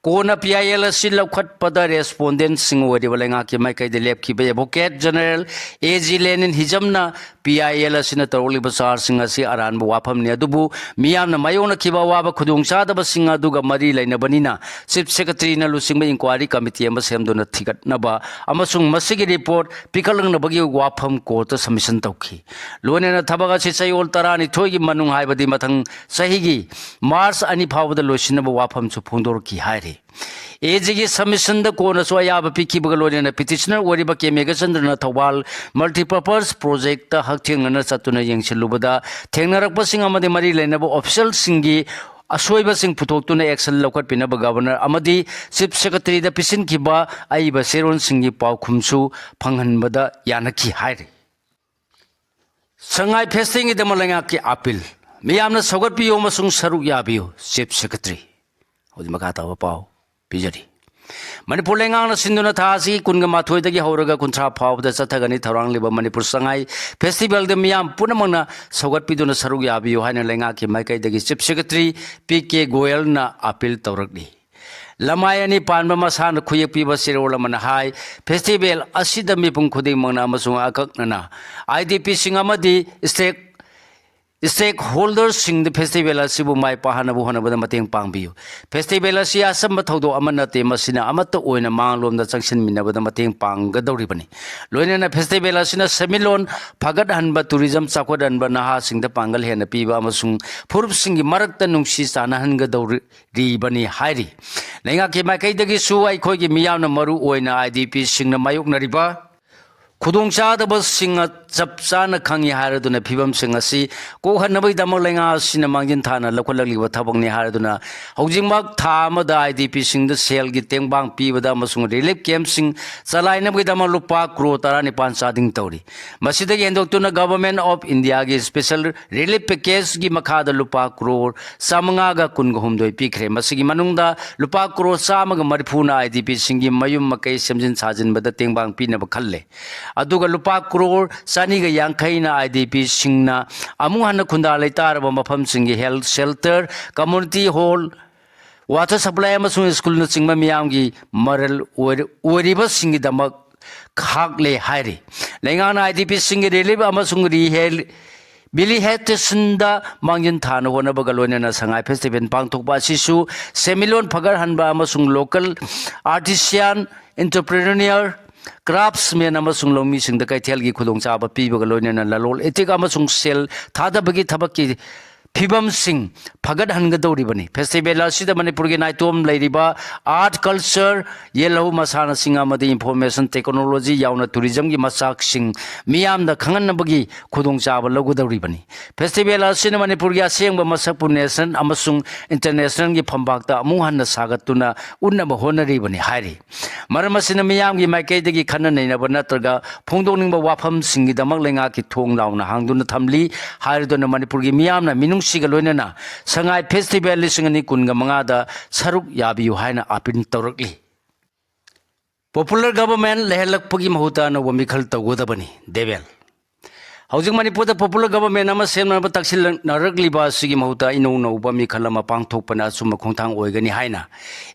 ꯀꯣꯟꯅ ꯄꯤ ꯑꯥꯏ ꯑꯦꯜ ꯑꯁꯤ ꯂꯧꯈꯠꯄꯗ ꯔꯦꯁꯄꯣꯟꯗꯦꯟꯠꯁꯤꯡ ꯑꯣꯏꯔꯤꯕ ꯂꯩꯉꯥꯛꯀꯤ ꯃꯥꯏꯀꯩꯗ ꯂꯦꯞꯈꯤꯕ advocate general A G Lenin ꯍꯤꯖꯝꯅ ꯄꯤ ꯑꯥꯏ ꯑꯦꯜ ꯑꯁꯤꯅ ꯇꯧꯔꯛꯂꯤꯕ ꯆꯥꯔꯖꯁꯤꯡ ꯑꯁꯤ ꯑꯔꯥꯟꯕ ꯋꯥꯐꯝꯅꯤ, ꯑꯗꯨꯕꯨ ꯃꯤꯌꯥꯝꯅ ꯃꯥꯌꯣꯛꯅꯈꯤꯕ ꯑꯋꯥꯕ ꯈꯨꯗꯣꯡꯆꯥꯗꯕꯁꯤꯡ ꯑꯗꯨꯒ ꯃꯔꯤ ꯂꯩꯅꯕꯅꯤꯅ ꯆꯤꯐ ꯁꯦꯀ꯭ꯔꯦꯇꯔꯤꯅ ꯂꯨꯆꯤꯡꯕ ꯏꯟꯀ꯭ꯋꯥꯏꯔꯤ ꯀꯃꯤꯇꯤ ꯑꯃ ꯁꯦꯝꯗꯨꯅ ꯊꯤꯒꯠꯅꯕ ꯑꯃꯁꯨꯡ ꯃꯁꯤꯒꯤ ꯔꯤꯄꯣꯔꯠ ꯄꯤꯈꯠꯂꯛꯅꯕꯒꯤ ꯋꯥꯐꯝ ꯀꯣꯔꯠꯇ ꯁꯕꯃꯤꯁꯟ ꯇꯧꯈꯤ꯫ ꯂꯣꯏꯅꯅ ꯊꯕꯛ ꯑꯁꯤ ꯆꯌꯣꯜ ꯇꯔꯥꯅꯤꯊꯣꯏꯒꯤ ꯃꯅꯨꯡ, ꯍꯥꯏꯕꯗꯤ ꯃꯊꯪ ꯆꯍꯤꯒꯤ ꯃꯥꯔꯆ ꯑꯅꯤ ꯐꯥꯎꯕꯗ ꯂꯣꯏꯁꯤꯟꯅꯕ ꯋꯥꯐꯝꯁꯨ ꯐꯣꯡꯗꯣꯔꯛꯈꯤ꯫ ꯍꯥꯏꯔꯤ꯫ ꯑꯦ ꯖꯤꯒꯤ ꯁꯕꯃꯤꯁꯟꯗ ꯀꯣꯟꯅꯁꯨ ꯑꯌꯥꯕ ꯄꯤꯈꯤꯕꯒ ꯂꯣꯏꯅꯅ ꯄꯤꯇꯤꯁꯅꯔ ꯑꯣꯏꯔꯤꯕ ꯀꯦ ꯃꯦꯘꯆꯟꯗ꯭ꯔꯅ ꯊꯧꯕꯥꯜ ꯃꯜꯇꯤꯄꯔꯄꯁ ꯄ꯭ꯔꯣꯖꯦꯛꯇ ꯍꯛꯊꯦꯡꯅꯅ ꯆꯠꯇꯨꯅ ꯌꯦꯡꯁꯤꯜꯂꯨꯕꯗ ꯊꯦꯡꯅꯔꯛꯄꯁꯤꯡ ꯑꯃꯗꯤ ꯃꯔꯤ ꯂꯩꯅꯕ ꯑꯣꯐꯤꯁꯦꯜꯁꯤꯡꯒꯤ ꯑꯁꯣꯏꯕꯁꯤꯡ ꯄꯨꯊꯣꯛꯇꯨꯅ ꯑꯦꯛꯁꯟ ꯂꯧꯈꯠꯄꯤꯅꯕ ꯒꯕꯔꯅꯔ ꯑꯃꯗꯤ ꯆꯤꯐ ꯁꯦꯀ꯭ꯔꯦꯇꯔꯤꯗ ꯄꯤꯁꯤꯟꯈꯤꯕ ꯑꯏꯕ ꯆꯦꯔꯣꯜꯁꯤꯡꯒꯤ ꯄꯥꯎꯈꯨꯝꯁꯨ ꯐꯪꯍꯟꯕꯗ ꯌꯥꯅꯈꯤ ꯍꯥꯏꯔꯤ꯫ ꯁꯉꯥꯏ ꯐꯦꯁꯇꯤꯚꯦꯜꯒꯤꯗꯃꯛ ꯂꯩꯉꯥꯛꯀꯤ ꯑꯥꯄꯤꯜ꯫ ꯃꯤꯌꯥꯝꯅ ꯁꯧꯒꯠꯄꯤꯌꯨ ꯑꯃꯁꯨꯡ ꯁꯔꯨꯛ ꯌꯥꯕꯤꯌꯨ, ꯆꯤꯐ ꯁꯦꯀ꯭ꯔꯦꯇꯔꯤ꯫ ꯍꯧꯖꯤꯛ ꯃꯈꯥ ꯇꯥꯕ ꯄꯥꯎ ꯄꯤꯖꯔꯤ꯫ ꯃꯅꯤꯄꯨꯔ ꯂꯩꯉꯥꯛꯅ ꯁꯤꯟꯗꯨꯅ ꯊꯥ ꯑꯁꯤꯒꯤ ꯀꯨꯟꯒ ꯃꯥꯊꯣꯏꯗꯒꯤ ꯍꯧꯔꯒ ꯀꯨꯟꯊ꯭ꯔꯥ ꯐꯥꯎꯕꯗ ꯆꯠꯊꯒꯅꯤ ꯊꯧꯔꯥꯡꯂꯤꯕ ꯃꯅꯤꯄꯨꯔ ꯁꯉꯥꯏ ꯐꯦꯁꯇꯤꯚꯦꯜꯗ ꯃꯤꯌꯥꯝ ꯄꯨꯝꯅꯃꯛꯅ ꯁꯧꯒꯠꯄꯤꯗꯨꯅ ꯁꯔꯨꯛ ꯌꯥꯕꯤꯌꯨ ꯍꯥꯏꯅ ꯂꯩꯉꯥꯛꯀꯤ ꯃꯥꯏꯀꯩꯗꯒꯤ ꯆꯤꯐ ꯁꯦꯀ꯭ꯔꯦꯇꯔꯤ ꯄꯤ ꯀꯦ ꯒꯣꯌꯜꯅ ꯑꯥꯄꯤꯜ ꯇꯧꯔꯛꯂꯤ꯫ ꯂꯃꯥꯏ ꯑꯅꯤ ꯄꯥꯟꯕ ꯃꯁꯥꯟꯅ ꯈꯨꯌꯦꯛ ꯄꯤꯕ ꯆꯦꯔꯣꯜ ꯑꯃꯅ ꯍꯥꯏ, ꯐꯦꯁꯇꯤꯚꯦꯜ ꯑꯁꯤꯗ ꯃꯤꯄꯨꯝ ꯈꯨꯗꯤꯡꯃꯛꯅ ꯑꯃꯁꯨꯡ ꯑꯀꯛꯅꯅ ꯑꯥꯏ ꯗꯤ ꯄꯤꯁꯤꯡ ꯑꯃꯗꯤ ꯁ꯭ꯇꯦꯛ ꯁ꯭ꯇꯦꯛ ꯍꯣꯜꯗꯔꯁꯤꯡꯗ ꯐꯦꯁꯇꯤꯚꯦꯜ ꯑꯁꯤꯕꯨ ꯃꯥꯏ ꯄꯥꯛꯍꯟꯅꯕ ꯍꯣꯠꯅꯕꯗ ꯃꯇꯦꯡ ꯄꯥꯡꯕꯤꯌꯨ꯫ ꯐꯦꯁꯇꯤꯚꯦꯜ ꯑꯁꯤ ꯑꯆꯝꯕ ꯊꯧꯗꯣꯛ ꯑꯃ ꯅꯠꯇꯦ, ꯃꯁꯤꯅ ꯑꯃꯠꯇ ꯑꯣꯏꯅ ꯃꯥꯡꯂꯣꯝꯗ ꯆꯪꯁꯤꯟꯃꯤꯟꯅꯕꯗ ꯃꯇꯦꯡ ꯄꯥꯡꯒꯗꯧꯔꯤꯕꯅꯤ꯫ ꯂꯣꯏꯅꯅ ꯐꯦꯁꯇꯤꯚꯦꯜ ꯑꯁꯤꯅ ꯁꯦꯟꯃꯤꯠꯂꯣꯟ ꯐꯒꯠꯍꯟꯕ, ꯇꯨꯔꯤꯖꯝ ꯆꯥꯎꯈꯠꯍꯟꯕ, ꯅꯍꯥꯁꯤꯡꯗ ꯄꯥꯡꯒꯜ ꯍꯦꯟꯅ ꯄꯤꯕ ꯑꯃꯁꯨꯡ ꯐꯨꯔꯨꯞꯁꯤꯡꯒꯤ ꯃꯔꯛꯇ ꯅꯨꯡꯁꯤ ꯆꯥꯟꯅꯍꯟꯒꯗꯧꯔꯤꯕꯅꯤ ꯍꯥꯏꯔꯤ꯫ ꯂꯩꯉꯥꯛꯀꯤ ꯃꯥꯏꯀꯩꯗꯒꯤꯁꯨ ꯑꯩꯈꯣꯏꯒꯤ ꯃꯤꯌꯥꯝꯅ ꯃꯔꯨ ꯑꯣꯏꯅ ꯑꯥꯏ ꯗꯤ ꯄꯤꯁꯤꯡꯅ ꯃꯥꯌꯣꯛꯅꯔꯤꯕ ꯈꯨꯗꯣꯡꯆꯥꯗꯕꯁꯤꯡ ꯆꯞ ꯆꯥꯅ ꯈꯪꯏ ꯍꯥꯏꯔꯗꯨꯅ ꯐꯤꯕꯝꯁꯤꯡ ꯑꯁꯤ ꯀꯣꯛꯍꯟꯅꯕꯒꯤꯗꯃꯛ ꯂꯩꯉꯥꯛ ꯑꯁꯤꯅ ꯃꯥꯡꯖꯤꯟ ꯊꯥꯅ ꯂꯧꯈꯠꯂꯛꯂꯤꯕ ꯊꯕꯛꯅꯤ ꯍꯥꯏꯔꯗꯨꯅ ꯍꯧꯖꯤꯛꯃꯛ ꯊꯥ ꯑꯃꯗ ꯑꯥꯏ ꯗꯤ ꯄꯤꯁꯤꯡꯗ ꯁꯦꯜꯒꯤ ꯇꯦꯡꯕꯥꯡ ꯄꯤꯕꯗ ꯑꯃꯁꯨꯡ ꯔꯤꯂꯤꯐ ꯀꯦꯝꯞꯁꯤꯡ ꯆꯂꯥꯏꯅꯕꯒꯤꯗꯃꯛ ꯂꯨꯄꯥ ꯀ꯭ꯔꯣꯔ ꯇꯔꯥꯅꯤꯄꯥꯟ ꯆꯥꯗꯤꯡ ꯇꯧꯔꯤ꯫ ꯃꯁꯤꯗꯒꯤ ꯍꯦꯟꯗꯣꯛꯇꯨꯅ ꯒꯚꯔꯟꯃꯦꯟꯠ ꯑꯣꯐ ꯏꯟꯗꯤꯌꯥꯒꯤ ꯁ꯭ꯄꯦꯁꯦꯜ ꯔꯤꯂꯤꯐ ꯄꯦꯀꯦꯖꯒꯤ ꯃꯈꯥꯗ ꯂꯨꯄꯥ ꯀ꯭ꯔꯣꯔ ꯆꯥꯃꯉꯥꯒ ꯀꯨꯟꯒ ꯍꯨꯝꯗꯣꯏ ꯄꯤꯈ꯭ꯔꯦ꯫ ꯃꯁꯤꯒꯤ ꯃꯅꯨꯡꯗ ꯂꯨꯄꯥ ꯀ꯭ꯔꯣꯔ ꯆꯥꯝꯃꯒ ꯃꯔꯤꯐꯨꯅ ꯑꯥꯏ ꯗꯤ ꯄꯤꯁꯤꯡꯒꯤ ꯃꯌꯨꯝ ꯃꯀꯩ ꯁꯦꯝꯖꯤꯟ ꯁꯥꯖꯤꯟꯕꯗ ꯇꯦꯡꯕꯥꯡ ꯄꯤꯅꯕ ꯈꯜꯂꯦ꯫ ꯑꯗꯨꯒ ꯂꯨꯄꯥ ꯀ꯭ꯔꯣꯔ ꯆꯅꯤꯒ ꯌꯥꯡꯈꯩꯅ ꯑꯥꯏ ꯗꯤ ꯄꯤꯁꯤꯡꯅ ꯑꯃꯨꯛ ꯍꯟꯅ ꯈꯨꯟꯗꯥ ꯂꯩꯇꯥꯔꯕ ꯃꯐꯝꯁꯤꯡꯒꯤ health shelter, community hall, water supply ꯑꯃꯁꯨꯡ ꯁ꯭ꯀꯨꯜꯅꯆꯤꯡꯕ ꯃꯤꯌꯥꯝꯒꯤ ꯃꯔꯜ ꯑꯣꯏꯔ-, ꯑꯣꯏꯔꯤꯕꯁꯤꯡꯒꯤꯗꯃꯛ ꯈꯥꯛꯂꯦ ꯍꯥꯏꯔꯤ꯫ ꯂꯩꯉꯥꯛꯅ ꯑꯥꯏ ꯗꯤ ꯄꯤꯁꯤꯡꯒꯤ ꯔꯤꯂꯤꯐ ꯑꯃꯁꯨꯡ ꯔꯤꯍꯦꯜ-, ꯔꯤꯍꯦꯕꯤꯂꯤꯇꯦꯁꯟꯗ ꯃꯥꯡꯖꯤꯟ ꯊꯥꯅ ꯍꯣꯠꯅꯕꯒ ꯂꯣꯏꯅꯅ ꯁꯉꯥꯏ ꯐꯦꯁꯇꯤꯚꯦꯜ ꯄꯥꯡꯊꯣꯛꯄ ꯑꯁꯤꯁꯨ ꯁꯦꯟꯃꯤꯠꯂꯣꯟ ꯐꯒꯠꯍꯟꯕ ꯑꯃꯁꯨꯡ ꯂꯣꯀꯦꯜ ꯑꯥꯔꯇꯤꯁꯤꯌꯥꯟ, ꯑꯦꯟꯇꯔꯄ꯭ꯔꯦꯅꯔ, ꯀ꯭ꯔꯥꯐꯠꯁꯃꯦꯟ ꯑꯃꯁꯨꯡ ꯂꯧꯃꯤꯁꯤꯡꯗ ꯀꯩꯊꯦꯜꯒꯤ ꯈꯨꯗꯣꯡꯆꯥꯕ ꯄꯤꯕꯒ ꯂꯣꯏꯅꯅ ꯂꯂꯣꯟ ꯏꯇꯤꯛ ꯑꯃꯁꯨꯡ ꯁꯦꯜ ꯊꯥꯗꯕꯒꯤ ꯊꯕꯛꯀꯤ ꯐꯤꯕꯝꯁꯤꯡ ꯐꯒꯠꯍꯟꯒꯗꯧꯔꯤꯕꯅꯤ꯫ ꯐꯦꯁꯇꯤꯚꯦꯜ ꯑꯁꯤꯗ ꯃꯅꯤꯄꯨꯔꯒꯤ ꯅꯥꯏꯇꯣꯝ ꯂꯩꯔꯤꯕ ꯑꯥꯔꯠ, ꯀꯜꯆꯔ, ꯌꯦꯜꯍꯧ ꯃꯁꯥꯟꯅꯁꯤꯡ ꯑꯃꯗꯤ ꯏꯟꯐꯣꯔꯃꯦꯁꯟ ꯇꯦꯛꯅꯣꯂꯣꯖꯤ ꯌꯥꯎꯅ ꯇꯨꯔꯤꯖꯝꯒꯤ ꯃꯆꯥꯛꯁꯤꯡ ꯃꯤꯌꯥꯝꯗ ꯈꯪꯍꯟꯅꯕꯒꯤ ꯈꯨꯗꯣꯡꯆꯥꯕ ꯂꯧꯒꯗꯧꯔꯤꯕꯅꯤ꯫ ꯐꯦꯁꯇꯤꯚꯦꯜ ꯑꯁꯤꯅ ꯃꯅꯤꯄꯨꯔꯒꯤ ꯑꯁꯦꯡꯕ ꯃꯁꯛꯄꯨ ꯅꯦꯁꯅꯦꯜ ꯑꯃꯁꯨꯡ ꯏꯟꯇꯔꯅꯦꯁꯅꯦꯜꯒꯤ ꯐꯝꯄꯥꯛꯇ ꯑꯃꯨꯛ ꯍꯟꯅ ꯁꯥꯒꯠꯇꯨꯅ ꯎꯠꯅꯕ ꯍꯣꯠꯅꯔꯤꯕꯅꯤ ꯍꯥꯏꯔꯤ꯫ ꯃꯔꯝ ꯑꯁꯤꯅ ꯃꯤꯌꯥꯝꯒꯤ ꯃꯥꯏꯀꯩꯗꯒꯤ ꯈꯟꯅ ꯅꯩꯅꯕ ꯅꯠꯇ꯭ꯔꯒ ꯐꯣꯡꯗꯣꯛꯅꯤꯡꯕ ꯋꯥꯐꯝꯁꯤꯡꯒꯤꯗꯃꯛ ꯂꯩꯉꯥꯛꯀꯤ ꯊꯣꯡ ꯂꯥꯎꯅ ꯍꯥꯡꯗꯨꯅ ꯊꯝꯂꯤ ꯍꯥꯏꯔꯗꯨꯅ ꯃꯅꯤꯄꯨꯔꯒꯤ ꯃꯤꯌꯥꯝꯅ ꯃꯤꯅꯨꯡꯁꯤꯒ ꯂꯣꯏꯅꯅ ꯁꯉꯥꯏ ꯐꯦꯁꯇꯤꯚꯦꯜ ꯂꯤꯁꯤꯡ ꯑꯅꯤ ꯀꯨꯟꯒ ꯃꯉꯥꯗ ꯁꯔꯨꯛ ꯌꯥꯕꯤꯌꯨ ꯍꯥꯏꯅ ꯑꯥꯄꯤꯜ ꯇꯧꯔꯛꯂꯤ꯫ ꯄꯣꯄꯨꯂꯔ ꯒꯚꯔꯟꯃꯦꯟ ꯂꯩꯍꯜꯂꯛꯄꯒꯤ ꯃꯍꯨꯠꯇ ꯑꯅꯧꯕ ꯃꯤꯈꯜ ꯇꯧꯒꯗꯕꯅꯤ, ꯗꯦꯕꯦꯟ꯫ ꯍꯧꯖꯤꯛ ꯃꯅꯤꯄꯨꯔꯗ ꯄꯣꯄꯨꯂꯔ ꯒꯚꯔꯟꯃꯦꯟ ꯑꯃ ꯁꯦꯝꯅꯕ ꯇꯛꯁꯤꯟꯅꯔꯛꯂꯤꯕ ꯑꯁꯤꯒꯤ ꯃꯍꯨꯠꯇ ꯏꯅꯧ ꯅꯧꯕ ꯃꯤꯈꯜ ꯑꯃ ꯄꯥꯡꯊꯣꯛꯄꯅ ꯑꯆꯨꯝꯕ ꯈꯣꯡꯊꯥꯡ ꯑꯣꯏꯒꯅꯤ ꯍꯥꯏꯅ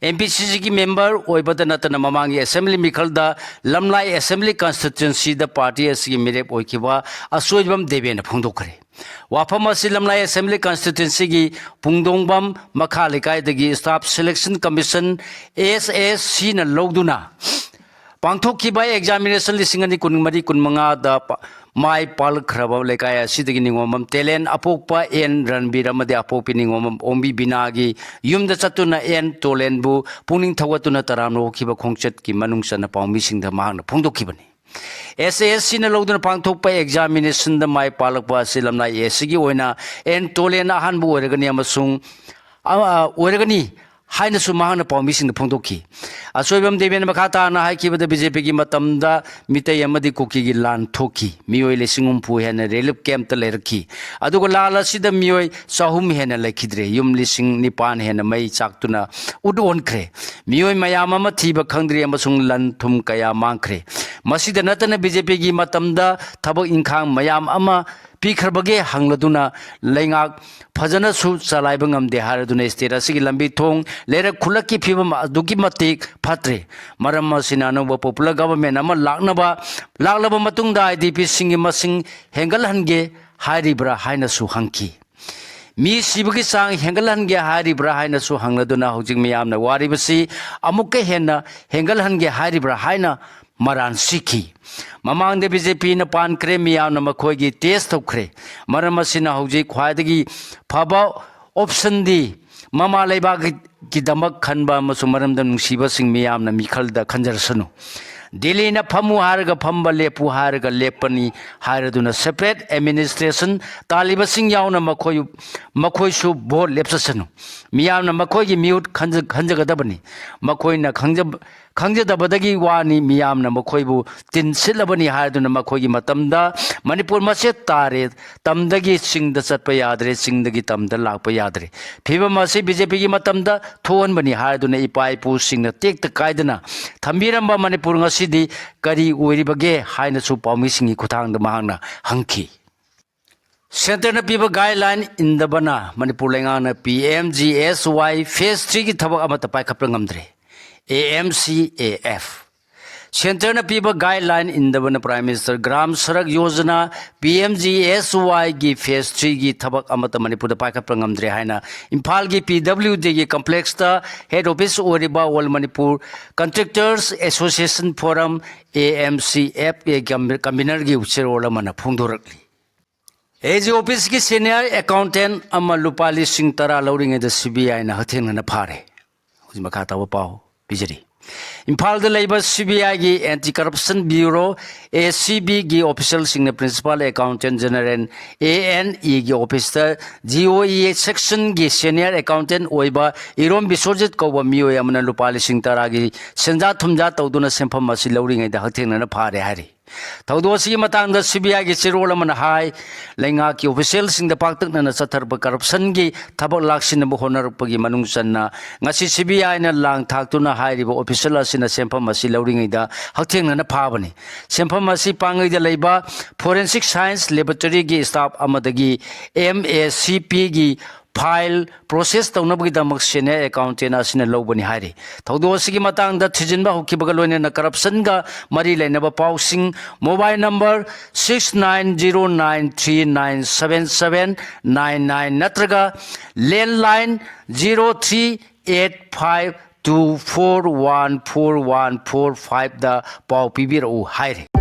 ꯑꯦꯝ ꯄꯤ ꯁꯤ ꯁꯤꯒꯤ ꯃꯦꯝꯕꯔ ꯑꯣꯏꯕꯗ ꯅꯠꯇꯅ ꯃꯃꯥꯡꯒꯤ ꯑꯦꯁꯦꯝꯕ꯭ꯂꯤ ꯃꯤꯈꯜꯗ ꯂꯝꯂꯥꯏ ꯑꯦꯁꯦꯝꯕ꯭ꯂꯤ ꯀꯟꯁꯇꯤꯇ꯭ꯋꯦꯟꯁꯤꯗ ꯄꯥꯔꯇꯤ ꯑꯁꯤꯒꯤ ꯃꯤꯔꯦꯞ ꯑꯣꯏꯈꯤꯕ ꯑꯆꯣꯏꯕꯝ ꯗꯦꯕꯦꯟꯅ ꯐꯣꯡꯗꯣꯛꯈ꯭ꯔꯦ꯫ ꯋꯥꯐꯝ ꯑꯁꯤ ꯂꯝꯂꯥꯏ ꯑꯦꯁꯦꯝꯕ꯭ꯂꯤ ꯀꯟꯁꯇꯤꯇ꯭ꯋꯦꯟꯁꯤꯒꯤ ꯄꯨꯡꯗꯣꯡꯕꯝ ꯃꯈꯥ ꯂꯩꯀꯥꯏꯗꯒꯤ ꯁ꯭ꯇꯥꯐ ꯁꯦꯂꯦꯛꯁꯟ ꯀꯃꯤꯁꯟ, ꯑꯦꯁ ꯑꯦꯁ ꯁꯤꯅ ꯂꯧꯗꯨꯅ ꯄꯥꯡꯊꯣꯛꯈꯤꯕ ꯑꯦꯛꯖꯥꯃꯤꯅꯦꯁꯟ ꯂꯤꯁꯤꯡ ꯑꯅꯤ ꯀꯨꯟꯃꯔꯤ ꯀꯨꯟꯃꯉꯥꯗ ꯄ-, ꯃꯥꯏ ꯄꯥꯛꯂꯛꯈ꯭ꯔꯕ ꯂꯩꯀꯥꯏ ꯑꯁꯤꯗꯒꯤ ꯅꯤꯉꯣꯝꯕꯝ ꯇꯦꯂꯦꯟ ꯑꯄꯣꯛꯄ ꯑꯦꯟ ꯔꯟꯕꯤꯔ ꯑꯃꯗꯤ ꯑꯄꯣꯛꯄꯤ ꯅꯤꯉꯣꯝꯕꯝ ꯑꯣꯡꯕꯤ ꯕꯤꯅꯥꯒꯤ ꯌꯨꯝꯗ ꯆꯠꯇꯨꯅ ꯑꯦꯟ ꯇꯣꯂꯦꯟꯕꯨ ꯄꯨꯛꯅꯤꯡ ꯊꯧꯒꯠꯇꯨꯅ ꯇꯔꯥꯝꯅ ꯑꯣꯛꯈꯤꯕ ꯈꯣꯡꯆꯠꯀꯤ ꯃꯅꯨꯡ ꯆꯟꯅ ꯄꯥꯎꯃꯤꯁꯤꯡꯗ ꯃꯍꯥꯛꯅ ꯐꯣꯡꯗꯣꯛꯈꯤꯕꯅꯤ꯫ ꯑꯦꯁ ꯑꯦꯁ ꯁꯤꯅ ꯂꯧꯗꯨꯅ ꯄꯥꯡꯊꯣꯛꯄ ꯑꯦꯛꯖꯥꯃꯤꯅꯦꯁꯟꯗ ꯃꯥꯏ ꯄꯥꯛꯂꯛꯄ ꯑꯁꯤ ꯂꯝꯂꯥꯏ ꯑꯦ ꯁꯤꯒꯤ ꯑꯣꯏꯅ ꯑꯦꯟ ꯇꯣꯂꯦꯟꯅ ꯑꯍꯥꯟꯕ ꯑꯣꯏꯔꯒꯅꯤ ꯑꯃꯁꯨꯡ, ꯑ, ꯑꯣꯏꯔꯒꯅꯤ ꯍꯥꯏꯅꯁꯨ ꯃꯍꯥꯛꯅ ꯄꯥꯎꯃꯤꯁꯤꯡꯗ ꯐꯣꯡꯗꯣꯛꯈꯤ꯫ ꯑꯆꯣꯏꯕꯝ ꯗꯦꯕꯦꯟ ꯃꯈꯥ ꯇꯥꯅ ꯍꯥꯏꯈꯤꯕꯗ ꯕꯤ ꯖꯦ ꯄꯤꯒꯤ ꯃꯇꯝꯗ ꯃꯤꯇꯩ ꯑꯃꯗꯤ ꯀꯨꯀꯤꯒꯤ ꯂꯥꯟ ꯊꯣꯛꯈꯤ꯫ ꯃꯤꯑꯣꯏ ꯂꯤꯁꯤꯡ ꯍꯨꯝꯐꯨ ꯍꯦꯟꯅ ꯔꯤꯂꯤꯐ ꯀꯦꯝꯞꯇ ꯂꯩꯔꯛꯈꯤ꯫ ꯑꯗꯨꯒ ꯂꯥꯟ ꯑꯁꯤꯗ ꯃꯤꯑꯣꯏ ꯆꯍꯨꯝ ꯍꯦꯟꯅ ꯂꯩꯈꯤꯗ꯭ꯔꯦ꯫ ꯌꯨꯝ ꯂꯤꯁꯤꯡ ꯅꯤꯄꯥꯟ ꯍꯦꯟꯅ ꯃꯩ ꯆꯥꯛꯇꯨꯅ ꯎꯠ ꯑꯣꯟꯈ꯭ꯔꯦ꯫ ꯃꯤꯑꯣꯏ ꯃꯌꯥꯝ ꯑꯃ ꯊꯤꯕ ꯈꯪꯗ꯭ꯔꯤ ꯑꯃꯁꯨꯡ ꯂꯟ ꯊꯨꯝ ꯀꯌꯥ ꯃꯥꯡꯈ꯭ꯔꯦ꯫ ꯃꯁꯤꯗ ꯅꯠꯇꯅ ꯕꯤ ꯖꯦ ꯄꯤꯒꯤ ꯃꯇꯝꯗ ꯊꯕꯛ ꯏꯪꯈꯥꯡ ꯃꯌꯥꯝ ꯑꯃ ꯄꯤꯈ꯭ꯔꯕꯒꯦ ꯍꯪꯂꯗꯨꯅ ꯂꯩꯉꯥꯛ ꯐꯖꯅꯁꯨ ꯆꯂꯥꯏꯕ ꯉꯝꯗꯦ ꯍꯥꯏꯔꯗꯨꯅ ꯁ꯭ꯇꯦꯠ ꯑꯁꯤꯒꯤ ꯂꯝꯕꯤ ꯊꯣꯡ, ꯂꯩꯔꯛ ꯈꯨꯜꯂꯛꯀꯤ ꯐꯤꯕꯝ ꯑꯗꯨꯛꯀꯤ ꯃꯇꯤꯛ ꯐꯠꯇ꯭ꯔꯦ꯫ ꯃꯔꯝ ꯑꯁꯤꯅ ꯑꯅꯧꯕ ꯄꯣꯄꯨꯂꯔ ꯒꯚꯔꯟꯃꯦꯟ ꯑꯃ ꯂꯥꯛꯅꯕ, ꯂꯥꯛꯂꯕ ꯃꯇꯨꯡꯗ ꯑꯥꯏ ꯗꯤ ꯄꯤꯁꯤꯡꯒꯤ ꯃꯁꯤꯡ ꯍꯦꯟꯒꯠꯍꯟꯒꯦ ꯍꯥꯏꯔꯤꯕ꯭ꯔꯥ ꯍꯥꯏꯅꯁꯨ ꯍꯪꯈꯤ꯫ ꯃꯤ ꯁꯤꯕꯒꯤ ꯆꯥꯡ ꯍꯦꯟꯒꯠꯍꯟꯒꯦ ꯍꯥꯏꯔꯤꯕ꯭ꯔꯥ ꯍꯥꯏꯅꯁꯨ ꯍꯪꯂꯗꯨꯅ ꯍꯧꯖꯤꯛ ꯃꯤꯌꯥꯝꯅ ꯋꯥꯔꯤꯕꯁꯤ ꯑꯃꯨꯛꯀ ꯍꯦꯟꯅ ꯍꯦꯟꯒꯠꯍꯟꯒꯦ ꯍꯥꯏꯔꯤꯕ꯭ꯔꯥ ꯍꯥꯏꯅ ꯃꯔꯥꯟ ꯁꯤꯈꯤ꯫ ꯃꯃꯥꯡꯗ ꯕꯤ ꯖꯦ ꯄꯤꯅ ꯄꯥꯟꯈ꯭ꯔꯦ, ꯃꯤꯌꯥꯝꯅ ꯃꯈꯣꯏꯒꯤ ꯇꯦꯁ ꯇꯧꯈ꯭ꯔꯦ꯫ ꯃꯔꯝ ꯑꯁꯤꯅ ꯍꯧꯖꯤꯛ ꯈ꯭ꯋꯥꯏꯗꯒꯤ ꯐꯕ ꯑꯣꯞꯁꯟꯗꯤ ꯃꯃꯥ ꯂꯩꯕꯥꯛꯀꯤꯗꯃꯛ ꯈꯟꯕ ꯑꯃꯁꯨꯡ ꯃꯔꯝꯗꯝ ꯅꯨꯡꯁꯤꯕꯁꯤꯡ ꯃꯤꯌꯥꯝꯅ ꯃꯤꯈꯜꯗ ꯈꯟꯖꯔꯁꯅꯨ꯫ ꯗꯤꯜꯂꯤꯅ ꯐꯝꯃꯨ ꯍꯥꯏꯔꯒ ꯐꯝꯕ, ꯂꯦꯞꯄꯨ ꯍꯥꯏꯔꯒ ꯂꯦꯞꯄꯅꯤ ꯍꯥꯏꯔꯗꯨꯅ separate administration ꯇꯥꯜꯂꯤꯕꯁꯤꯡ ꯌꯥꯎꯅ ꯃꯈꯣꯏ, ꯃꯈꯣꯏꯁꯨ ꯚꯣꯠ ꯂꯦꯞꯆꯁꯅꯨ꯫ ꯃꯤꯌꯥꯝꯅ ꯃꯈꯣꯏꯒꯤ ꯃꯤꯍꯨꯠ ꯈꯟꯖ-, ꯈꯟꯖꯒꯗꯕꯅꯤ꯫ ꯃꯈꯣꯏꯅ ꯈꯪꯖ-, ꯈꯪꯖꯗꯕꯗꯒꯤ ꯋꯥꯅꯤ꯫ ꯃꯤꯌꯥꯝꯅ ꯃꯈꯣꯏꯕꯨ ꯇꯤꯟ ꯁꯤꯠꯂꯕꯅꯤ ꯍꯥꯏꯗꯨꯅ ꯃꯈꯣꯏꯒꯤ ꯃꯇꯝꯗ ꯃꯅꯤꯄꯨꯔ ꯃꯆꯦꯠ ꯇꯥꯔꯦ꯫ ꯇꯝꯗꯒꯤ ꯆꯤꯡꯗ ꯆꯠꯄ ꯌꯥꯗ꯭ꯔꯦ, ꯆꯤꯡꯗꯒꯤ ꯇꯝꯗ ꯂꯥꯛꯄ ꯌꯥꯗ꯭ꯔꯦ꯫ ꯐꯤꯕꯝ ꯑꯁꯤ ꯕꯤ ꯖꯦ ꯄꯤꯒꯤ ꯃꯇꯝꯗ ꯊꯣꯛꯍꯟꯕꯅꯤ ꯍꯥꯏꯗꯨꯅ ꯏꯄꯥ ꯏꯄꯨꯁꯤꯡꯅ ꯇꯦꯛꯇ ꯀꯥꯏꯗꯅ ꯊꯝꯕꯤꯔꯝꯕ ꯃꯅꯤꯄꯨꯔ ꯉꯁꯤꯗꯤ ꯀꯔꯤ ꯑꯣꯏꯔꯤꯕꯒꯦ ꯍꯥꯏꯅꯁꯨ ꯄꯥꯎꯃꯤꯁꯤꯡꯒꯤ ꯈꯨꯠꯊꯥꯡꯗ ꯃꯍꯥꯛꯅ ꯍꯪꯈꯤ꯫ ꯁꯦꯟꯇꯔꯅ ꯄꯤꯕ ꯒꯥꯏꯗꯂꯥꯏꯟ ꯏꯟꯗꯕꯅ ꯃꯅꯤꯄꯨꯔ ꯂꯩꯉꯥꯛꯅ ꯄꯤ ꯑꯦꯝ ꯖꯤ ꯑꯦꯁ ꯋꯥꯏ ꯐꯦꯁ ꯊ꯭ꯔꯤꯒꯤ ꯊꯕꯛ ꯑꯃꯠꯇ ꯄꯥꯏꯈꯠꯄ ꯉꯝꯗ꯭ꯔꯦ꯫ ꯑꯦ ꯑꯦꯝ ꯁꯤ ꯑꯦ ꯑꯦꯐ꯫ ꯁꯦꯟꯇꯔꯅ ꯄꯤꯕ ꯒꯥꯏꯗꯂꯥꯏꯟ ꯏꯟꯗꯕꯅ prime minister Gram Sadak Yojana, P M G S ꯋꯥꯏꯒꯤ ꯐꯦꯁ ꯊ꯭ꯔꯤꯒꯤ ꯊꯕꯛ ꯑꯃꯠꯇ ꯃꯅꯤꯄꯨꯔꯗ ꯄꯥꯏꯈꯠꯄ ꯉꯝꯗ꯭ꯔꯦ ꯍꯥꯏꯅ ꯏꯝꯐꯥꯜꯒꯤ ꯄꯤ ꯗꯕ꯭ꯂꯤꯎ ꯗꯤꯒꯤ ꯀꯝꯄ꯭ꯂꯦꯛꯁꯇ ꯍꯦꯗ ꯑꯣꯐꯤꯁ ꯑꯣꯏꯔꯤꯕ all Manipur contractors association forum, A M C F A, ꯀꯝꯕꯤꯅꯔꯒꯤ ꯆꯦꯔꯣꯜ ꯑꯃꯅ ꯐꯣꯡꯗꯣꯔꯛꯂꯤ꯫ ꯑꯦ ꯖꯤ ꯑꯣꯐꯤꯁꯀꯤ ꯁꯦꯅꯤꯌꯔ ꯑꯦꯀꯥꯎꯟꯇꯦꯟ ꯑꯃ ꯂꯨꯄꯥ ꯂꯤꯁꯤꯡ ꯇꯔꯥ ꯂꯧꯔꯤꯉꯩꯗ ꯁꯤ ꯕꯤ ꯑꯥꯏꯅ ꯍꯛꯊꯦꯡꯅꯅ ꯐꯥꯔꯦ꯫ ꯍꯧꯖꯤꯛ ꯃꯈꯥ ꯇꯥꯕ ꯄꯥꯎ ꯄꯤꯖꯔꯤ꯫ ꯏꯝꯐꯥꯜꯗ ꯂꯩꯕ ꯁꯤ ꯕꯤ ꯑꯥꯏꯒꯤ anti corruption bureau, A C ꯕꯤꯒꯤ ꯑꯣꯐꯤꯁꯤꯌꯦꯜꯁꯤꯡꯅ principal accountant general, A N ꯏꯒꯤ ꯑꯣꯐꯤꯁꯇ ꯖꯤ ꯑꯣ ꯏ ꯑꯦ ꯁꯦꯛꯁꯟꯒꯤ ꯁꯦꯅꯤꯌꯔ ꯑꯦꯀꯥꯎꯟꯇꯦꯟ ꯑꯣꯏꯕ ꯏꯔꯣꯝ ꯕꯤꯁ꯭ꯋꯖꯤꯠ ꯀꯧꯕ ꯃꯤꯑꯣꯏ ꯑꯃꯅ ꯂꯨꯄꯥ ꯂꯤꯁꯤꯡ ꯇꯔꯥꯒꯤ ꯁꯦꯟꯖꯥ ꯊꯨꯝꯖꯥ ꯇꯧꯗꯨꯅ ꯁꯦꯟꯐꯝ ꯑꯁꯤ ꯂꯧꯔꯤꯉꯩꯗ ꯍꯛꯊꯦꯡꯅꯅ ꯐꯥꯔꯦ ꯍꯥꯏꯔꯤ꯫ ꯊꯧꯗꯣꯛ ꯑꯁꯤꯒꯤ ꯃꯇꯥꯡꯗ ꯁꯤ ꯕꯤ ꯑꯥꯏꯒꯤ ꯆꯦꯔꯣꯜ ꯑꯃꯅ ꯍꯥꯏ, ꯂꯩꯉꯥꯛꯀꯤ ꯑꯣꯐꯤꯁꯤꯌꯦꯜꯁꯤꯡꯗ ꯄꯥꯛꯇꯛꯅꯅ ꯆꯠꯊꯔꯛꯄ ꯀꯔꯞꯁꯟꯒꯤ ꯊꯕꯛ ꯂꯥꯛꯁꯤꯟꯅꯕ ꯍꯣꯠꯅꯔꯛꯄꯒꯤ ꯃꯅꯨꯡ ꯆꯟꯅ ꯉꯁꯤ ꯁꯤ ꯕꯤ ꯑꯥꯏꯅ ꯂꯥꯡ ꯊꯥꯛꯇꯨꯅ ꯍꯥꯏꯔꯤꯕ ꯑꯣꯐꯤꯁꯤꯌꯦꯜ ꯑꯁꯤꯅ ꯁꯦꯟꯐꯝ ꯑꯁꯤ ꯂꯧꯔꯤꯉꯩꯗ ꯍꯛꯊꯦꯡꯅꯅ ꯐꯥꯕꯅꯤ꯫ ꯁꯦꯟꯐꯝ ꯑꯁꯤ ꯄꯥꯡꯒꯩꯗ ꯂꯩꯕ ꯐꯣꯔꯦꯟꯁꯤꯛ ꯁꯥꯏꯟꯁ ꯂꯦꯕꯣꯔꯦꯇꯔꯤꯒꯤ ꯁ꯭ꯇꯥꯐ ꯑꯃꯗꯒꯤ ꯑꯦꯝ ꯑꯦ ꯁꯤ ꯄꯤꯒꯤ ꯐꯥꯏꯜ ꯄ꯭ꯔꯣꯁꯦꯁ ꯇꯧꯅꯕꯒꯤꯗꯃꯛ ꯁꯦꯅꯤꯌꯔ ꯑꯦꯀꯥꯎꯟꯇꯦꯟ ꯑꯁꯤꯅ ꯂꯧꯕꯅꯤ ꯍꯥꯏꯔꯤ꯫ ꯊꯧꯗꯣꯛ ꯑꯁꯤꯒꯤ ꯃꯇꯥꯡꯗ ꯊꯤꯖꯤꯟꯕ ꯍꯧꯈꯤꯕꯒ ꯂꯣꯏꯅꯅ ꯀꯔꯞꯁꯟꯒ ꯃꯔꯤ ꯂꯩꯅꯕ ꯄꯥꯎꯁꯤꯡ mobile number six nine zero nine three nine seven seven nine nine ꯅꯠꯇ꯭ꯔꯒ landline zero three eight five two four one four one four five ꯗ ꯄꯥꯎ ꯄꯤꯕꯤꯔꯛꯎ ꯍꯥꯏꯔꯤ꯫